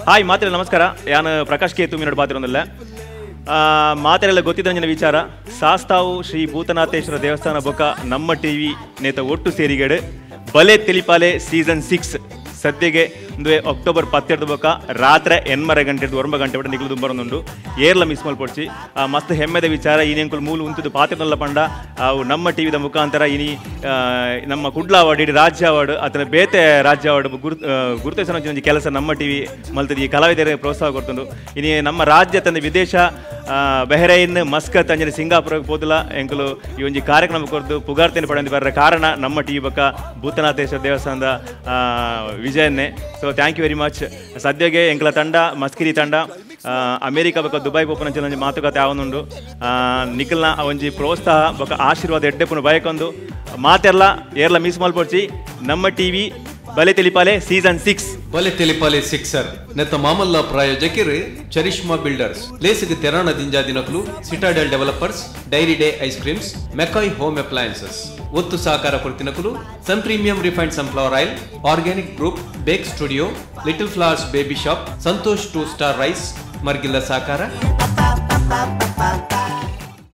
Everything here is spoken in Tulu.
ಹಾಯ್ ಮಾತ್ರ ನಮಸ್ಕಾರ. ಯಾನು ಪ್ರಕಾಶ್ ಕೆ ತುಮಿನೋಡು ಪಾತಿರೊಂದಿಲ್ಲ. ಮಾತೆರೆಲ್ಲ ಗೊತ್ತಿದ್ದಂಜಿನ ವಿಚಾರ, ಸಾಸ್ತಾವು ಶ್ರೀ ಭೂತನಾಥೇಶ್ವರ ದೇವಸ್ಥಾನ ಬೊಕ್ಕ ನಮ್ಮ ಟಿವಿ ನೇತ ಒಟ್ಟು ಸೇರಿಗೇಡು ಬಲೆ ತೆಲಿಪಾಲೆ ಸೀಸನ್ 6 ಸದ್ಯಗೆ ಒಂದು ಅಕ್ಟೋಬರ್ 12 ಬೊಕ್ಕ ರಾತ್ರಿ 8 ಗಂಟೆ 9 ಗಂಟೆ ಬಿಟ್ಟು ನಿಗಲು ದುಂಬರೊಂದುಂಡು. ಏರ್ಲ ಮಿಸ್ ಮಲ್ಪೊಡ್ಚಿ. ಮಸ್ತ್ ಹೆಮ್ಮೆದ ವಿಚಾರ, ಈ ಮೂಲ ಉಂತುದು ಪಾತ್ರನಲ್ಲ ಪಂಡ ಅವು ನಮ್ಮ ಟಿವಿದ ಮುಖಾಂತರ ಇನಿ ನಮ್ಮ ಕುಡ್ಲ ಅವಾರ್ಡ್, ಇಡೀ ರಾಜ್ಯ ಅವಾರ್ಡ್ ಅಥವಾ ಬೇತೆ ರಾಜ್ಯ ಅವಾರ್ಡ್ ಗುರುತಿಸೋ ಒಂಜಿ ಕೆಲಸ ನಮ್ಮ ಟಿವಿ ಮಲ್ತದ. ಈ ಕಲಾವಿದರಿಗೆ ಪ್ರೋತ್ಸಾಹ ಕೊಡ್ತುಂಡು. ಇನಿ ನಮ್ಮ ರಾಜ್ಯ ತಂದೆ ವಿದೇಶ ಬೆಹರೈನ್, ಮಸ್ಕತ್ ಅಂಜನೆ ಸಿಂಗಾಪುರಕ್ಕೆ ಪೋದಿಲ್ಲ ಎಂಕುಲು ಈ ಒಂಜಿ ಕಾರ್ಯಕ್ರಮ ಕೊರ್ದು ಪುಗಾರ್ತೆಯನ್ನು ಪಡೆದು ಬರ ಕಾರಣ ನಮ್ಮ ಟಿವಿ ಬೊಕ್ಕ ಭೂತನಾಥೇಶ್ವರ ದೇವಸ್ಥಾನದ ವಿಜಯನ್ನೇ. So thank you very much. ಸದ್ಯಗೆ ಎಂಕಲ ತಂಡ ಮಸ್ಕಿರಿ ತಂಡ ಅಮೇರಿಕಾ ಬೊಕ್ಕ ದುಬೈ ಪೋಪುನಂಚಿನ ಒಂಜಿ ಮಾತುಕತೆ ಆವೊಂದುಂಡು. ನಿಖಲ್ನ ಒಂಜಿ ಪ್ರೋತ್ಸಾಹ ಬೊಕ್ಕ ಆಶೀರ್ವಾದ ಎಡ್ಡೆಪುನ ಬಯಕೊಂದು ಮಾತೆರ್ಲ ಏರ್ಲ ಮಿಸ್ ಮಲ್ಪೊಡ್ಚಿ. ನಮ್ಮ ಟಿವಿ ಬಲೆ ತೆಲಿಪಾಲೆ ಸೀಸನ್ 6. ಬಲೆ ತೆಲಿಪಾಲೆ ಸಿಕ್ಸರ್ ನೆತ್ತ ಮಾಮಲ್ಲ ಪ್ರಾಯೋಜಕಿರು ಚರಿಷ್ಮಾ ಬಿಲ್ಡರ್ಸ್, ಲೇಸಿಗೆ ತೆರಾಣ ದಿಂಜಾ ದಿನಕಲು, Citadel developers, dairy day ice creams, McCoy home appliances. ಒತ್ತು ಸಹಕಾರ ಕೊಡ್ತಿನಕಲು Sun premium refined sunflower oil, organic group, bake studio, little flowers baby shop, Santosh 2 star rice, ಮರ್ಗಿಲ್ಲ ಸಹಕಾರ.